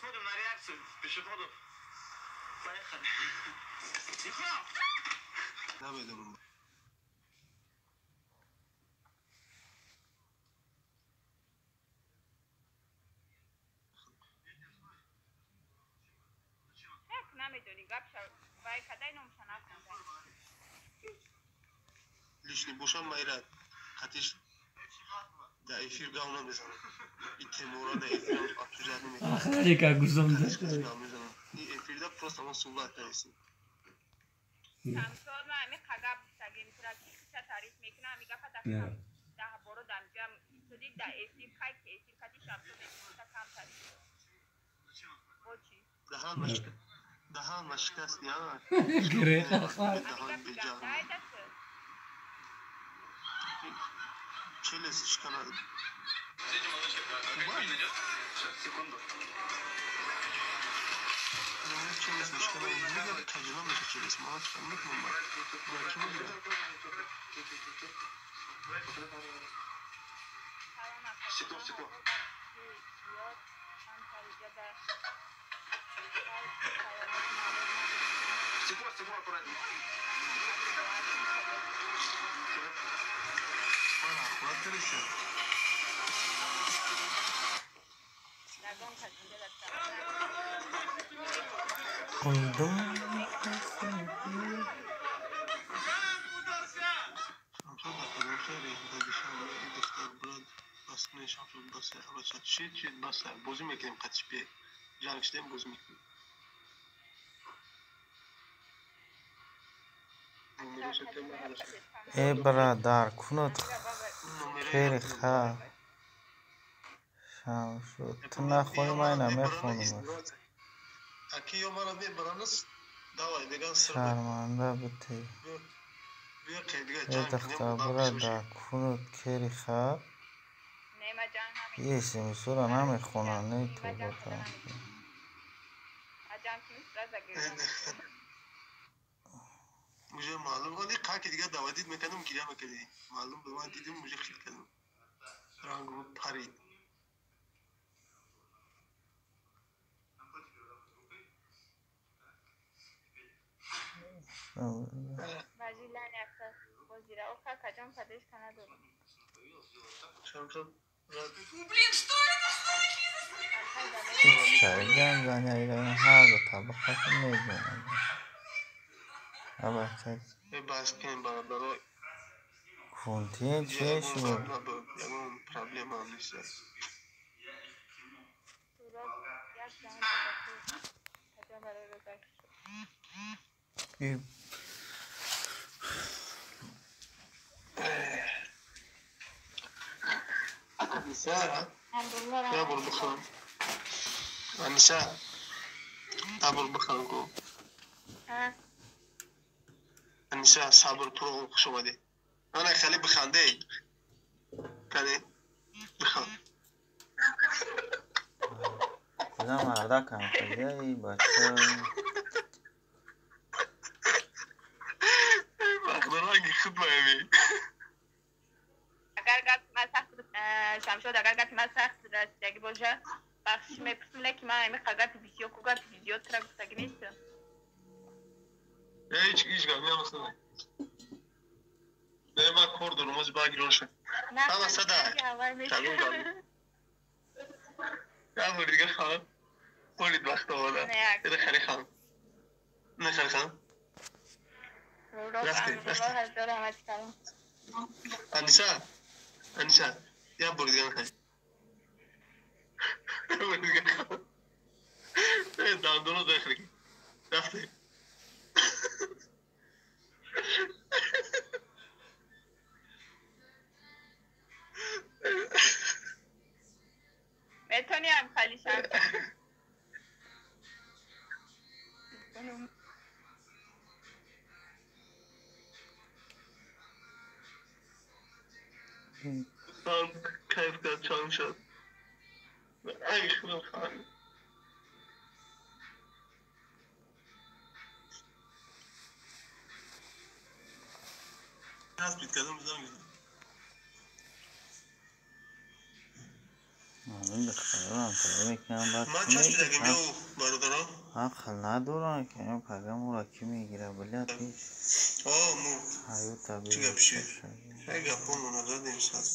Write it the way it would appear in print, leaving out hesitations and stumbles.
Посмотрим на реакцию пешеходов. Поехали. Намедонам. Лишний бошам майра қатиш да эфир гав намезанам. И темура да эфирам обсуждать намекунам. Ахарика гузонда. Гав мезанам. И эфирда просто ман суҳбат кардем. Даҳан машикаст, я. Гиреха. Челюсть шиканад. Секунду. Челюсть мешканад. Мега таҷриба меша челюсть. Ман чикар мекунам ба? Ба ки мегирам? Стекло, стекло. Стекло, стекло, аккуратнее. Ман аккурат кардесам. Шамшод дар кадом шаҳре? Дар Душанбе. И духтар брат бас не Шамшод басай абача. Чӣ чӣ басай? Бозӣ мекунем қатиш бе. Ҷанг шудем бозӣ мекунем. Э бародар, кунот хери ха Шамшод. Ту нахонӣ, ман намехонам. Аки ё мара мебаранас, давай меган сир. Шарманда бутӣ. Биё ке дига Э ҷанг кунем. духтар бародар, кунот кери ха и смсро намехонам, не тоба кардам. Уже маълум оли қаки дига давадид мекардам, гиря мекардӣ. Маълум ба ман дидим, уже хил кардам. Рангу парид. Шамшод брат. Блин, что это? Чайган заняира ҳар табақаро медонад. Абача Э бас кунем бародаро. кунтин че Ягон шуд? набуд, ягон проблема нест. И Аниса, я бур бихӯрам. Аниса, сабр бихӯрам ку. Аниса, сабр про хуш омадӣ. Ана хеле биханде. Кане бихан. Куда мардакам куҷаи бача? Бахдаранги худ маеми. Агар гапи ман сахт Шамшод, агар гапи ман сахт расидаги боша, бахшиш мепурсам, лекин ман ҳамин гапи бисёр ку гапи зиёд тра гуфтаги нестам. Ҳеҷ ҳеҷ гап намесана. Не, ман кор дорам, ози баъд гирон шуд. Ҳама сада. Ягон гап. Як бори дига хан. Холид вақт омада. Не хари хан. Не хари хан. Рафтем, рафтем. Аниса, Аниса, як бори дига нахай. Як бори дига хан. Э, дандоно дохли. Рафтем. Метони ҳам хали Шамшод. Хан кайф кард Шамшод. Ай худо хан. Ҳаст бит кардам занг. Ҳамин духтарорам талаб мекунам, баъд Ман часпидагим ё бародаро? Ақл надорам, ки пага моро кӣ мегира, блядь, ҳеч. О, му Ҳаёта. Чӣ гап шид? Ҳай, гапҳомона задем сад.